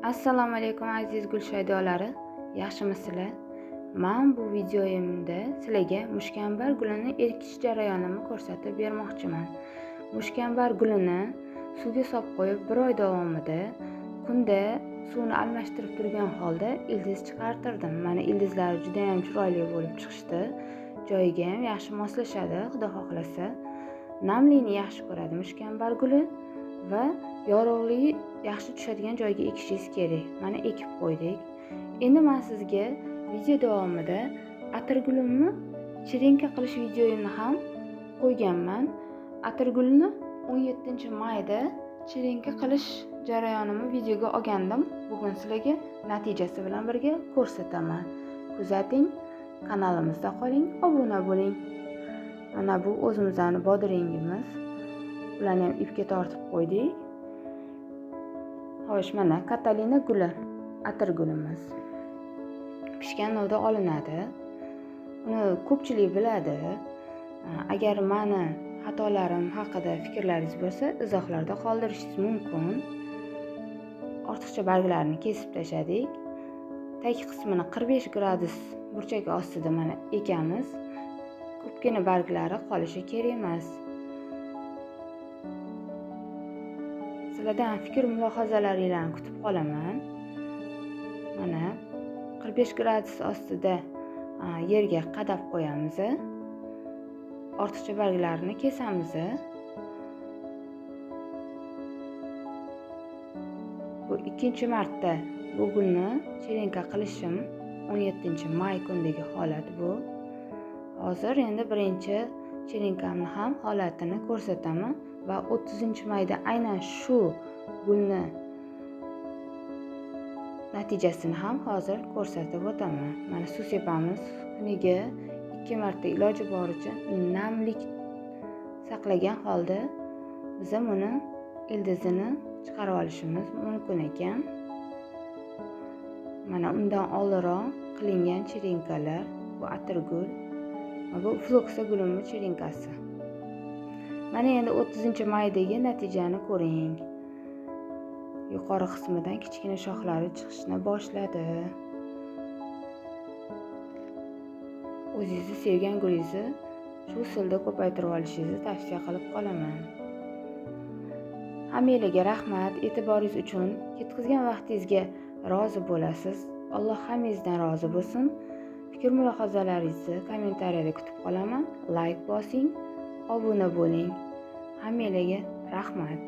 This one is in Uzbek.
Assalomu alaykum aziz gul shaydolari, yaxshimisizlar? Men bu videoyimda sizlarga mushkambar gulini ekish jarayonini ko'rsatib bermoqchiman. Mushkambar gulini suvga solib qo'yib, bir oy davomida kunda suvni almashtirib turgan holda ildiz chiqartirdim. Mana ildizlari juda ham chiroyli bo'lib chiqishdi. Joyiga ham yaxshi moslashadi, xudo xohlasa. Namlikni yaxshi ko'radi mushkambar guli va yorug'ligi yaxshi tushadigan joyga ekishingiz kerak. Mana ekib qo'ydik. Endi men sizga video davomida atirgulimni chirinka qilish videoyimni ham qo'yganman. Atirgulni 17 mayda chirinka qilish jarayonimni videoga olgandim. Bugun sizlarga natijasi bilan birga ko'rsataman. Kuzating, kanalimizda qoling, obuna bo'ling. Mana bu o'zimizning bodringimiz. Ularni ham ipga tortib qo'ydik. Xo'sh, mana Katalina guli, atirgulimiz. Pishgan novda olinadi. Uni ko'pchilik biladi. Agar meni xatolarim haqida fikrlaringiz bo'lsa, izohlarda qoldirishingiz mumkin. Ortiqcha barglarni kesib tashladik. Tag qismini 45 gradus burchak ostida mana ekamiz. Ko'pgina barglari qolishi kerak emas. Sizlardan fikr mulohazalaringlarni kutib qolaman. Mana 45 gradus ostida yerga qadab qo'yamiz. Ortiqcha barglarni kesamiz. Bu ikkinchi marta bu gulni cherenka qilishim, 17 may kunidagi holat bu. Hozir endi birinchi cherenkamni ham holatini ko'rsataman va 30 mayda aynan shu gulni natijasini ham hozir ko'rsatib o'taman. Mana suv sepamiz. Kuniga 2 marta iloji boricha namlik saqlagan holda biz buni ildizini chiqarib olishimiz mumkin ekan. Mana undan oldinroq qilingan chirinkalar, bu atirgul va bu floksa gulimning chirinkasi. Mana endi 30 maydagi natijani ko'ring. Yuqori qismidan kichkina shoxlari chiqishni boshladi. O'zingizni sevgan gulingizni shu usulda ko'paytirib olishingizni tavsiya qilib qolaman. Hammanglarga rahmat e'tiboringiz uchun. Ketkazgan vaqtingizga rozi bo'lasiz. Alloh hammangizdan rozi bo'lsin. Fikr mulohazalaringizni kommentariyada kutib qolaman. Like bosing, obuna bo'ling. Hammanglarga rahmat.